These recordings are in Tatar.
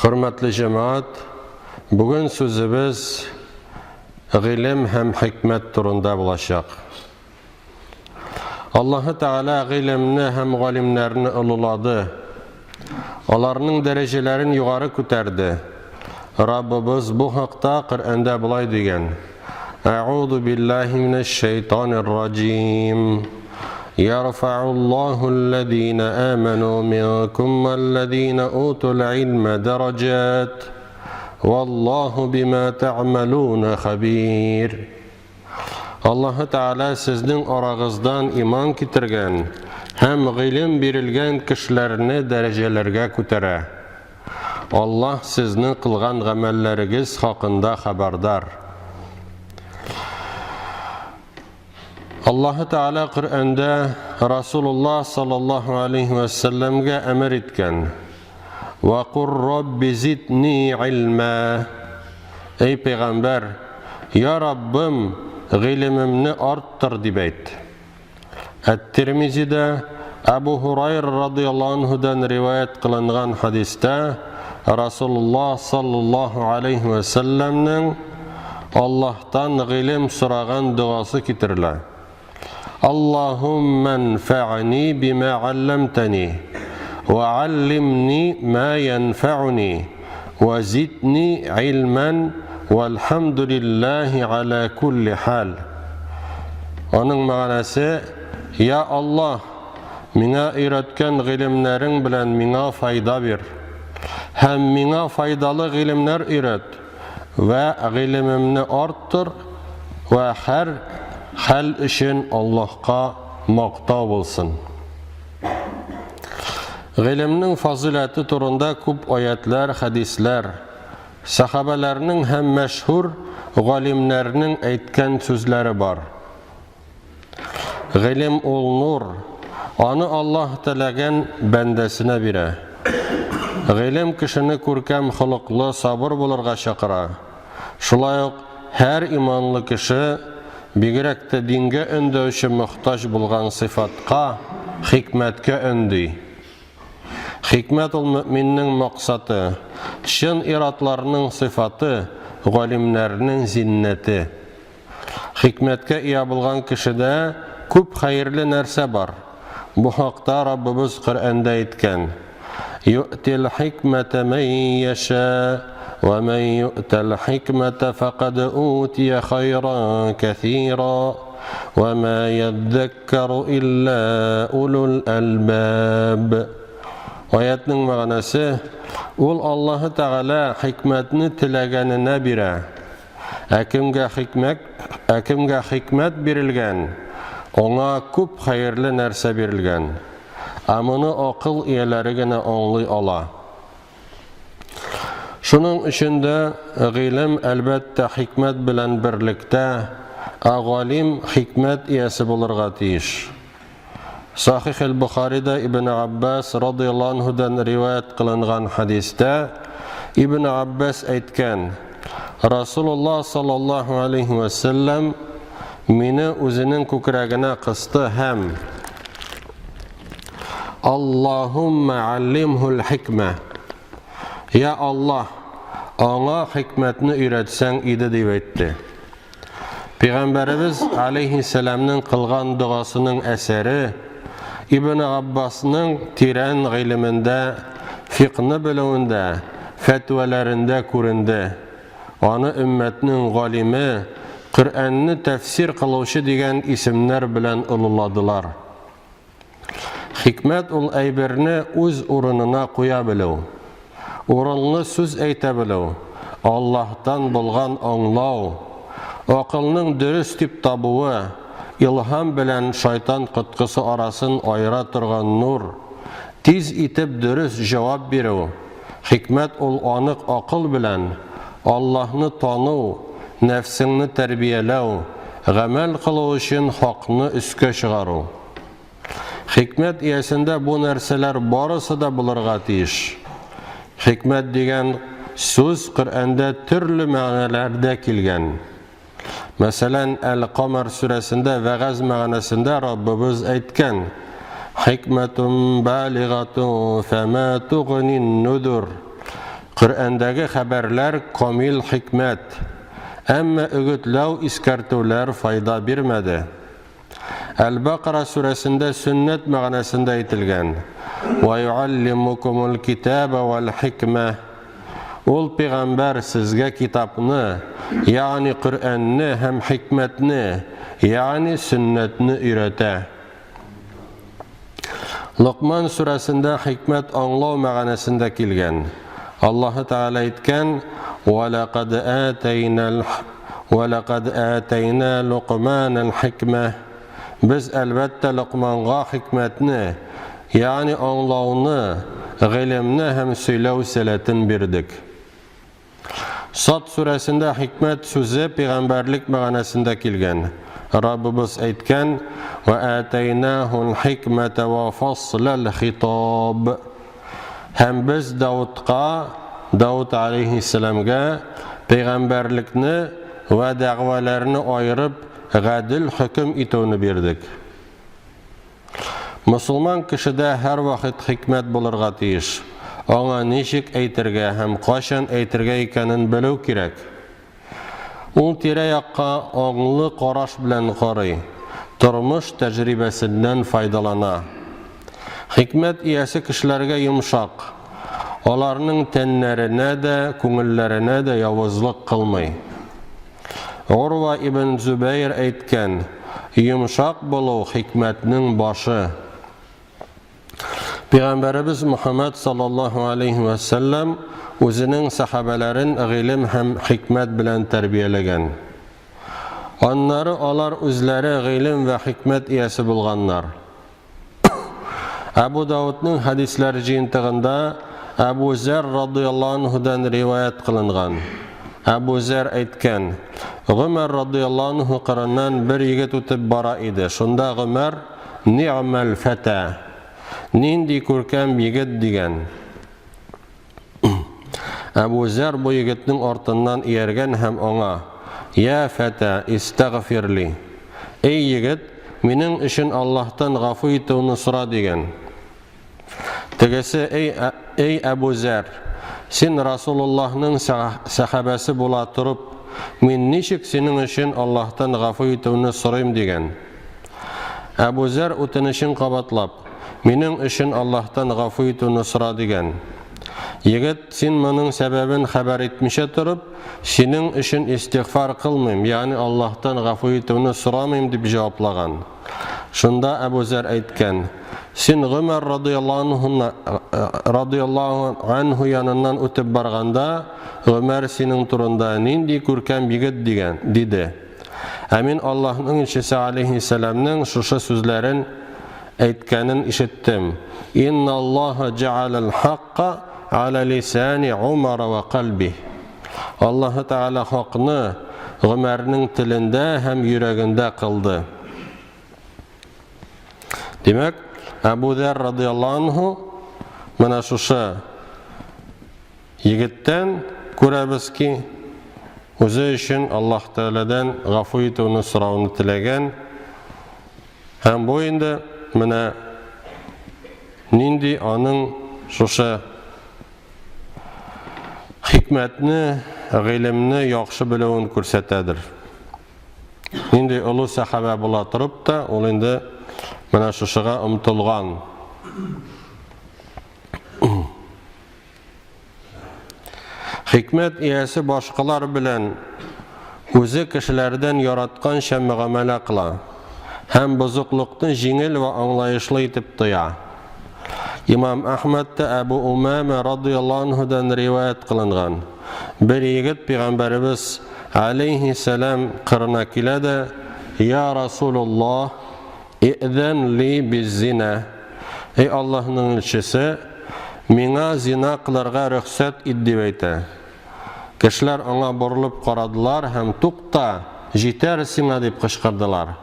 Хөрмәтле җәмәгать, бүген сүзебез гыйлем һәм хикмәт турында булачак. Аллаһы Тәгалә гыйлемне һәм галимнәрне олылады. Аларның дәрәҗәләрен югары күтәрде. Раббыбыз бу хакта Коръәндә болай дигән: Әгъузу биллаһи минәш шайтанир раҗим. Ярфауллаһу аллазина аману минкум валлазина утул илма дараҗат. Валлаһу бима та'малуна хабир. Аллаһы Тәгалә сезнең арагыздан иман китергән һәм гыйлем бирелгән кешеләрне дәрәҗәләргә күтәрә. Аллаһ сезнең кылган гамәлләрегез хакында хәбәрдар. Аллаһы Тәгалә Коръәндә Расулуллаһ саллаллаһу алейхи вә сәлләмгә әмер иткән: "Ва кур рабби зидни илма." Эй пәйгамбәр, я Раббым, гыйлемемне арттыр дип әйт. Әт-Тирмизидә Әбу Һурайра радыяллаһу анһудан риваять кылынган хәдистә Расулуллаһ саллаллаһу алейхи вә сәлләмнең Аллаһтан гыйлем сораган догасы китерелә. Аллаһумма нфә'ни бима алламтани ва аллимни ма янфә'уни ва зидни илман вальхамдулиллахи аля кулли хал. Аның мәгънәсе, Я Аллаһ, миңа өйрәткән гыйлемнәрең белән миңа файда бир. Һәм миңа файдалы гыйлемнәр өйрәт, вә гыйлемемне арттыр, вә һәр хәл өчен Аллаһка мактау булсын. Гыйлемнең фазыйләте турында күп аятлар, хәдисләр, Сәхабәләрнең һәм мәшһүр галимнәрнең әйткән сүзләре бар. Гыйлем ул нур, аны Аллаһ теләгән бәндәсенә бирә. Гыйлем кешене күркәм холыклы, сабыр булырга чакыра. Шулай ук һәр иманлы кеше, бигрәк тә дингә өндәүче мохтаҗ булган сыйфатка, хикмәткә өнди. Хикмәт ул мөэминнең максаты, чын ир-атларның сыйфаты, галимнәрнең зиннәте. Хикмәткә ия булган кешедә күп хәерле нәрсә бар. Бу хакта Раббыбыз Коръәндә әйткән: Ю'тил хикмәтә мән яшә, вә мән ю'тәл хикмәтә фәкад утия хайран кәсира, вә мә яддәк Кару илля улул әлбаб. Аятның мәгънәсе, ул Аллаһы Тәгалә хикмәтне теләгәненә бирә. Ә кемгә хикмәт, ә кемгә хикмәт бирелгән, аңа күп хәерле нәрсә бирелгән. Ә моны акыл ияләре генә аңлый ала. Шуның өчен дә гыйлем, әлбәттә, хикмәт белән берлектә, ә галим хикмәт иясе булырга тиеш. Сахих әл-Бухарида Ибн Аббас радыяллаһу анһудан риваять кылынган хәдистә Ибн Аббас әйткән: Расулуллаһ саллаллаһу алейхи ва сәлләм мине үзенең күкрәгенә кысты һәм Аллаһумма аллимхул хикмә. Я Аллаһ, аңа хикмәтне өйрәтсәң иде дип әйтте. Пәйгамбәребез алейхиссәламның кылган догасының әсәре Ибн Аббасның тирән гыйлемендә, фикъны белүендә, фәтвәләрендә күренде. Аны өммәтнең галиме, Коръәнне тәфсир кылучы дигән исемнәр белән олыладылар. Хикмәт ул әйберне үз урынына куя белү, урынлы сүз әйтә белү, Аллаһтан булган аңлау, акылның дөрес дип табуы, илһам белән шайтан коткысы арасын аера торган нур, тиз итеп дөрес җавап бирү. Хикмәт ул анык акыл белән Аллаһны тану, нәфсеңне тәрбияләү, гамәл кылу өчен хакны өскә чыгару. Хикмәт иясендә бу нәрсәләр барысы да булырга тиеш. Хикмәт дигән сүз Коръәндә төрле мәгънәләрдә килгән. Мәсәлән, Әл-Камар сүрәсендә вәгазь мәгънәсендә Раббыбыз әйткән: Хикмәтун балигатун фәмә тугнин нудур. Коръәндәге хәбәрләр камил хикмәт. Әмма өгетләү-искәртүләр файда бирмәде. Әл-Бакара сүрәсендә сөннәт мәгънәсендә әйтелгән. Ва юаллимукумул китаба вал хикмә. Ул пәйгамбәр сезгә китапны, ягъни Коръәнне һәм хикмәтне, ягъни сөннәтне өйрәтә. Локман сүрәсендә хикмәт аңлау мәгънәсендә килгән. Аллаһы Тәгалә әйткән: "Ва лакад атайнал ва лакад атайна Лукманал хикмә". Без әлбәттә Локманга хикмәтне, ягъни аңлауны, гыйлемне һәм сөйләү сәләтен бирдек. Сад сүрәсендә хикмәт сүзе пәйгамбәрлек мәгънәсендә килгән. Раббыбыз әйткән: "Ва атайнахул хикмәтә ва фаслал хитаб". Һәм без Даудка, Дауд алейһиссәламгә пәйгамбәрлекне вә дәгъваләрне аерып, гадел хөкем итүне бирдек. Мосылман кешедә һәрвакыт хикмәт булырга тиеш. Аңа ничек әйтергә һәм кайчан әйтергә икәнен белү кирәк. Ул тирә-якка аңлы караш белән карый, тормыш тәҗрибәсеннән файдалана. Хикмәт иясе кешеләргә йомшак, аларның тәннәренә дә, күңелләренә дә явызлык кылмый. Урва ибн Зөбәйр әйткән, Йомшак булу хикмәтнең башы. Пәйгамбәребез Мөхәммәд саллаллаһу алейһи вә сәлләм үзенең сәхабәләрен гыйлем һәм хикмәт белән тәрбияләгән. Аннары алар үзләре гыйлем вә хикмәт иясе булганнар. Әбу Даудның хәдисләр җыентыгында Әбу Зәр радыяллаһу анһудан риваять кылынган. Әбу Зәр әйткән: Гомәр радыяллаһу анһу кырыннан бер егет үтеп бара иде. Шунда Гомәр: "Ни'мәл фәтә!" Нинди күркәм егет дигән. Әбу Зәр бу егетнең артыннан ияргән һәм аңа, Я фәтә, истәгъфирли. Эй егет, минең өчен Аллаһтан гафу итүне сора дигән. Тегесе, эй, эй Әбу Зәр, син Расулуллаһның сәхабәсе була торып, мин ничек синең өчен Аллаһтан гафу итүне сорыйм дигән. Әбу Зәр үтенечен кабатлап, Минең өчен Аллаһтан гафу итүне сора, дигән. Егет, син моның сәбәбен хәбәр итмичә торып, синең өчен истигъфар кылмыйм, ягъни Аллаһтан гафу итүне сорамыйм, дип җаваплаган. Шунда Әбу Зәр әйткән, Син Гомәр радыяллаһу анһу яныннан үтеп барганда, Гомәр синең турында нинди күркәм егет дигән, диде. Ә мин Аллаһның илчесе алейһиссәламнең шушы сүзләрен әйткәнен ишеттем. Инналлаһа җәгаләл хакка аля лисани Умара ва кальби. Аллаһы Тәгалә хакны Гомәрнең телендә һәм йөрәгендә кылды. Димәк, Әбу Зәр радыяллаһу анһу менә шушы Егеттән күрәбез ки, үзе өчен Аллаһ Тәгаләдән гафу итүне сорауны теләгән. Һәм бу инде менә нинди аның шушы хикмәтне, гыйлемне яхшы белүен күрсәтәдер. Нинди олы сәхабә була торып та, ул инде менә шушыга омтылган. Хикмәт иясе башкалар белән үзе кешеләрдән яратканча мөгамәлә кыла һәм бозыклыкны җиңел вә аңлаешлы итеп тоя. Имам Әхмәдтә Әбу Умама радыяллаһу анһудан риваять кылынган. Бер егет пәйгамбәребез алейһиссәлам кырына килә дә, Я Расулуллаһ, И'зән ли биз-зина. Эй Аллаһның илчесе, миңа зина кылырга рөхсәт ит, дип әйтә. Кешеләр аңа борылып карадылар һәм, Тукта, җитәр сиңа, дип кычкырдылар.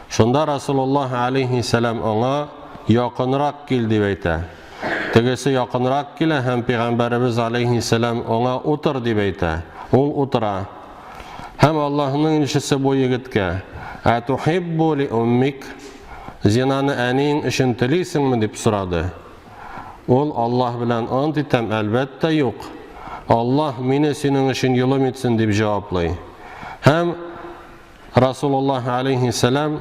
Шунда Расулуллаһ алейһиссәлам аңа, Якынрак кил, дип әйтә. Тегесе якынрак килә һәм пәйгамбәребез алейһиссәлам аңа, Утыр, дип әйтә. Ул утыра. Һәм Аллаһның илчесе бу егеткә, Ә тухиббу ли уммик? Зинаны әниең өчен телисеңме? дип сорады. Ул, Аллаһ белән ант итәм, әлбәттә, юк. Аллаһ мине синең өчен йолым итсен, дип җаваплый. Һәм Расулуллаһ алейһиссәлам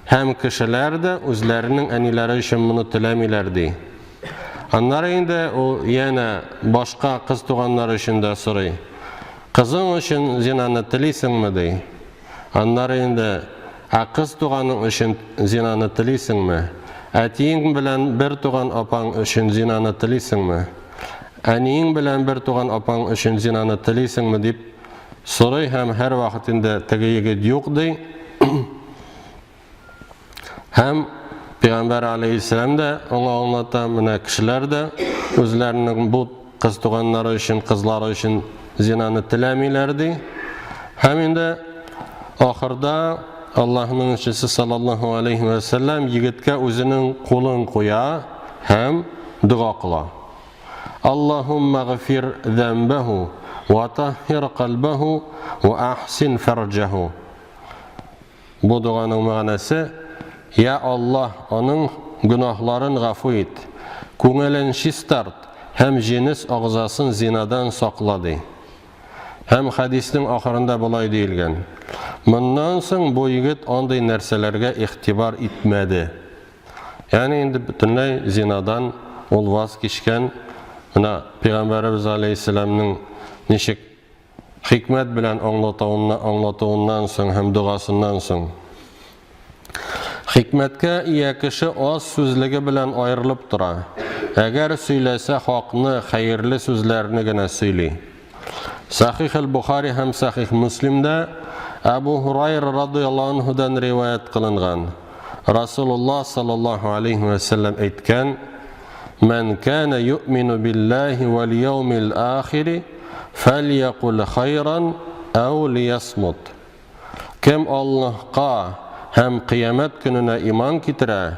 һәм кешеләр дә үзләренең әниләре өчен моны теләмиләр, ди. Аннары инде ул янә башка кыз туганнары өчен дә сорый. Кызың өчен зинаны телисеңме, ди. Аннары инде, ә кыз туганың өчен зинаны телисеңме? Әтиең белән бер туган апаң өчен зинаны телисеңме? Әниең белән бер туган апаң өчен зинаны телисеңме, дип сорый һәм һәрвакыт инде теге егет юк ди. Һәм Пәйгамбәр алейһиссәлам да аңа аңлата, менә кешеләр дә үзләренең бу кыз туганнары өчен, кызлары өчен зинаны теләмиләр ди. Һәм инде ахырда Аллаһның илчесе саллаллаһу алейһи вә сәлләм егеткә үзенең кулын куя һәм дога кыла. Аллаһумма гфир зәмбәһу ва таххир кальбәһу ва ахсин фәрҗәһу. Бу доганың мәгънәсе, Я Аллаһ, аның гөнаһларын гафу ит, күңелен чистарт һәм җенес агъзасын зинадан сакла, ди. Һәм хәдиснең ахырында болай диелгән, Моннан соң бу егет андый нәрсәләргә игътибар итмәде. Ягъни инде бөтенләй зинадан ул ваз кичкән. Менә Пәйгамбәребез алейһиссәламнең ничек Хикмәт белән аңлатуыннан соң һәм догасыннан соң. Хикмәткә ия кеше аз сүзлеге белән аерылып тора. Әгәр сөйләсә хакны, хәерле сүзләрне генә сөйли. Сахих әл-Бухари һәм Сахих Муслимдә Әбу Һурайра радыяллаһу анһудан риваять кылынган. Расулуллаһ саллаллаһу алейһи вә сәлләм әйткән: Мән кана юъмину биллаһи вәл яумил ахири фәльякул хайран әү лиясмут. Кем Аллаһка һәм кыямәт көненә иман китерә,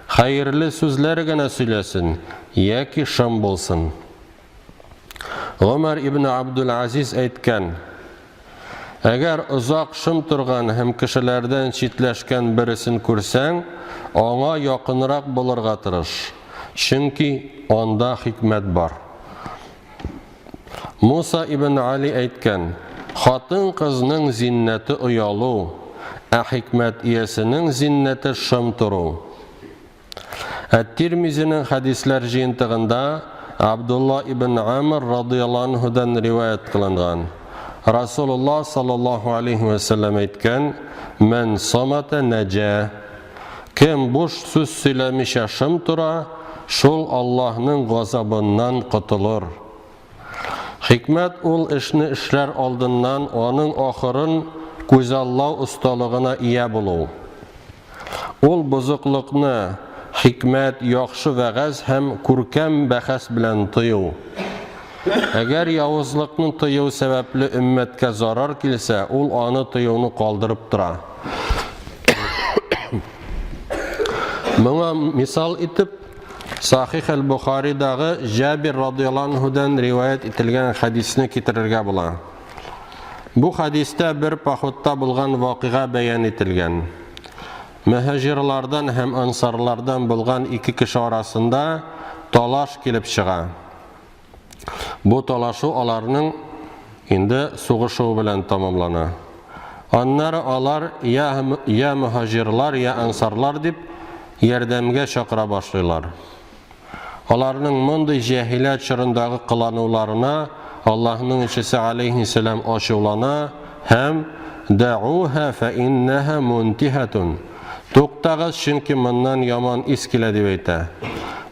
хәерле сүзләр генә сөйләсен яки шым булсын. Гомәр ибн Абдул-Азиз әйткән, Әгәр озак шым торган һәм кешеләрдән читләшкән бересен күрсәң, аңа якынрак булырга тырыш, чөнки анда хикмәт бар. Муса ибн Али әйткән, Хатын-кызның зиннәте оялу, ә хикмәт иясенең зиннәте шым тору. Әт-Тирмизинең хәдисләр җыентыгында Абдулла ибн Амр радыяллаһу анһудан риваять кылынган. Расулуллаһ саллаллаһу алейһи вә сәлләм әйткән: "Мән самата наҗа". Кем буш сүз сөйләмичә шым тора, шул Аллаһның газабыннан котылыр. Хикмәт ул эшне эшләр алдыннан аның ахырын күзаллау осталыгына ия булу. Ул бозыклыкны хикмәт, яхшы вәгазь һәм күркәм бәхәс белән тыю. Әгәр явызлыкны тыю сәбәпле өммәткә зарар килсә, ул аны тыюны калдырып тора. Моңа мисал итеп, Сахих әл-Бухаридагы Җабир радыяллаһу анһудан риваять ителгән хәдисне китерергә була. Бу хәдистә бер походта булган вакыйга бәян ителгән. Мөһаҗирлардан һәм ансарлардан булган ике кеше арасында талаш килеп чыга. Бу талашу аларның инде сугышуы белән тәмамлана. Аннары алар я, я мөһаҗирлар, я ансарлар дип ярдәмгә чакыра башлыйлар. Аларның мондый җәһилят чорындагы кылануларына Аллаһның илчесе алейһиссәлам ачулана һәм Дәгуһа фә иннәһа мунтиһатун. Туктагыз, чөнки моннан яман ис килә, дип әйтә.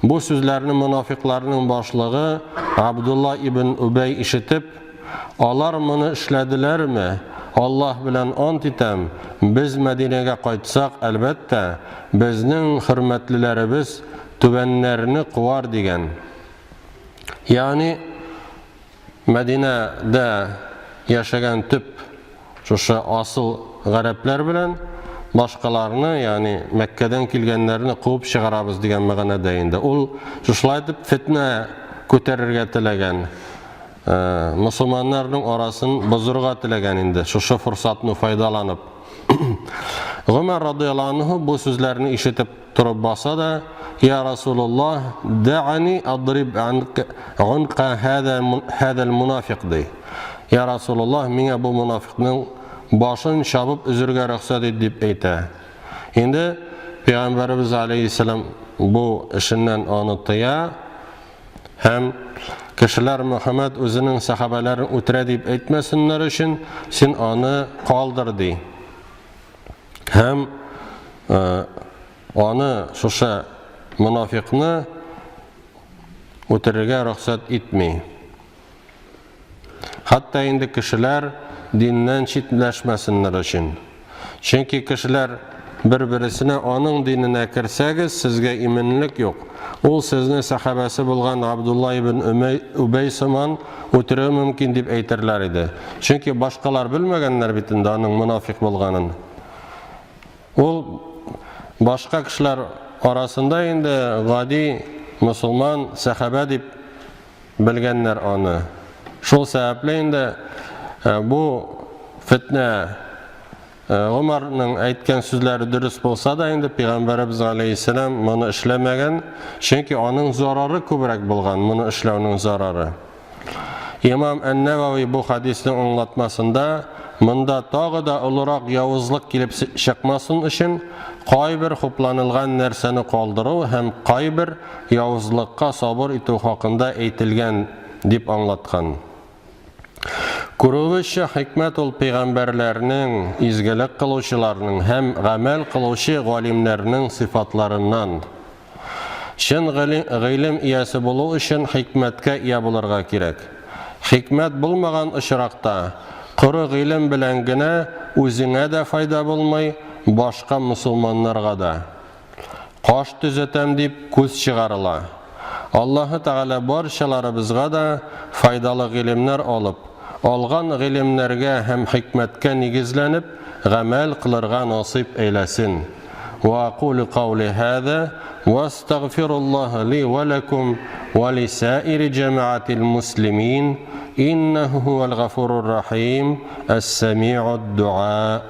Бу сүзләрне монафикларның башлыгы Абдулла ибн Үбәй ишетеп, Алар моны эшләделәрме? Аллаһ белән ант итәм, без Мәдинәгә кайтсак, әлбәттә, безнең хөрмәтлеләребез түбәннәрне куар, дигән. Ягъни, Мәдинәдә яшәгән төп шушы асыл гарәпләр белән башкаларны, ягъни Мәккәдән килгәннәрне куып чыгарабыз дигән мәгънәдә инде. Ул шушылай итеп фетнә күтәрергә теләгән. Мусульманнарның арасын бозырга теләгән инде, шушы форсатны файдаланып. Гомәр радыяллаһу анһу бу сүзләрне ишетеп торып баса да, Я Расулуллаһ, дә'ани адриб унка хәдәл мунафик ди. Я Расулуллаһ, миңа бу мунафикның башын чабып өзергә рөхсәт ит дип әйтә. Инде Пәйгамбәребез алейһиссәлам бу эшеннән аны тыя һәм кешеләр Мөхәммәд үзенең сәхабәләрен үтерә дип әйтмәсеннәр өчен син аны калдыр ди. Һәм аны шушы монафикны үтерергә рөхсәт итми. Хәтта инде кешеләр диннән читләшмәсеннәр өчен. Чөнки кешеләр бер-бересенә аның диненә керсәгез, сезгә иминлек юк. Ул сезне сәхабәсе булган Абдулла ибн Үбәй сыман үтерүе мөмкин дип әйтерләр иде. Чөнки башкалар белмәгәннәр бит инде аның монафик булганын. Ул башка кешеләр арасында инде гади мосылман сәхабә дип белгәннәр аны. Шул сәбәпле инде бу фетнә Гомәрнең әйткән сүзләре дөрес булса да инде пәйгамбәребез галәйһиссәлам моны эшләмәгән, чөнки аның зарары күбрәк булган, моны эшләүнең зарары. Имам Ән-Нәвәви бу хәдиснең аңлатмасында монда тагы да олырак явызлык килеп чыкмасын өчен кайбер хупланылган нәрсәне калдыру һәм кайбер явызлыкка сабыр итү хакында әйтелгән дип аңлаткан. Күрүебезчә, хикмәт ул пәйгамбәрләрнең, изгелек кылучыларның һәм гамәл кылучы галимнәрнең сыйфатларыннан. Чын гыйлем иясе булу өчен хикмәткә ия булырга кирәк. Хикмәт булмаган очракта, коры гыйлем белән генә үзеңә дә файда булмый, башка мосылманнарга да. Каш төзәтәм дип күз чыгарыла. Аллаһы Тәгалә барчаларыбызга да файдалы гыйлемнәр алып, алган гыйлемнәргә һәм хикмәткә нигезләнеп гамәл кылырга насыйп әйләсен. Ва акулю каули һаза ва астагфируллаһа ли ва ләкум ва лисаири җәмәгатил муслимин иннәһу һувәл гафурур рахим, әс-сәми'уд дуа.